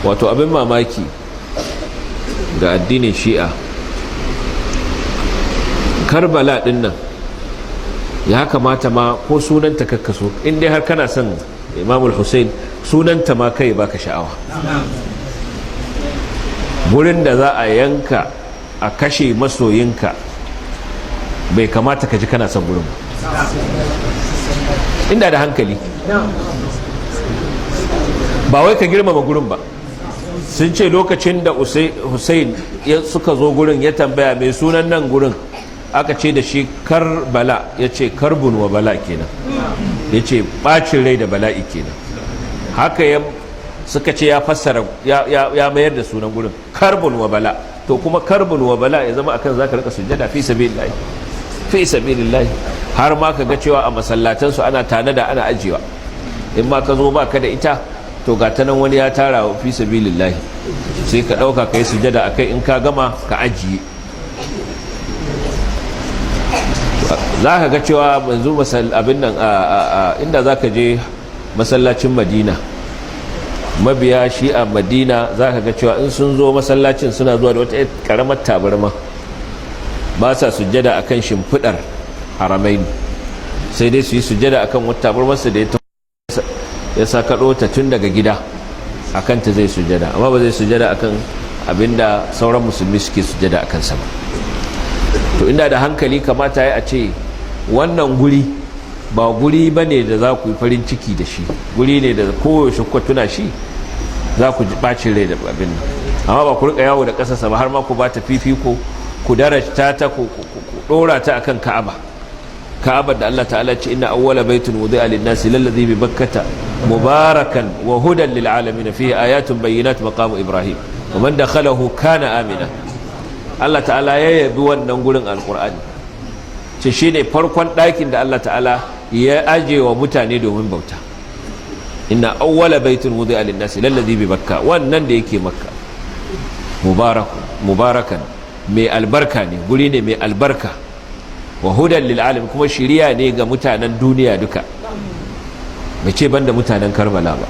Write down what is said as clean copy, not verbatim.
Wato abin mamaki ga addinin Shi'a, Karbala din nan ya kamata ma ko sunanta kakkaso, in dai har kana son Imamul Hussein, sunanta ma kai baka sha'awa. Gurin da za a yanka a kashe masoyinka, bai kamata ka ji kana son gurin ba inda da hankali. Ba wai ka girmama gurin ba. Sun ce lokacin da Hussein suka zo gurin, ya tambaya mai sunan nan gurin, aka ce da shi Karbala. Ya ce karbun wa bala kenan, ya ce bacin rai da bala'i kenan. Haka ya suka ce ya fassara, ya mayar da sunan gurin karbun wa bala. To kuma karbun wa bala ya zama akan zaka rika sujjada fi sabilillah, fi sabilillah. Har ma ka ga cewa a masallatansu ana tanada, ana ajiyewa, in ma ka zo ba ka da ita, to ga ta nan wani ya tara wa fi sabilillah, sai ka dauka ka yi sujjada akai, in ka gama ka ajiye. Za ka ga cewa yanzu abin nan, inda za ka je masallacin Madina, mabiya shi a Madina, za ka ga cewa in sun zo masallacin suna zuwa da wata karamar tabarma. Ba sa sujjada akan shimfidar Haramaini, sai dai su yi sujjada akan wata tabarmarsa da ya sakaɗo ta tun daga gida. Akan ta zai sujjada, amma ba zai sujjada akan abinda sauran musulmi suke sujjada akan sa ba. To inda da hankali, kamata ya a ce wannan guri ba guri ba ne da za ku yi farin ciki da shi, guri ne da koyaushe kuka tuna shi za ku ji ɓacin rai da abin nan. Amma ba ku rika yawo da ƙasarsa ba, har ma ku ba ta fifiko, ku darajta ta, ku ɗora ta akan Ka'aba. Ka'abar da Allah Ta'ala ce: "Inna awwala baitin wudi'a lin-nasi lalladhi bi Bakkata mubarakan wa hudan lil alamin, fihi ayatun bayyinat maqamu Ibrahim, wa man dakhalahu kana amina." Allah Ta'ala ya yabi wannan gurin Alqur'ani, ce shine farkon ɗakin da Allah Ta'ala ya aje wa mutane domin bauta. "Inna awwala baitin wudi'a lin-nasi lalladhi bi Bakka", wannan da yake Makka, mubarakan, mai albarka ne, guri ne mai albarka, wa hudan lil alamin, kuma shiriya ne ga mutanen duniya duka. Bai ce banda mutanen Karbala ba.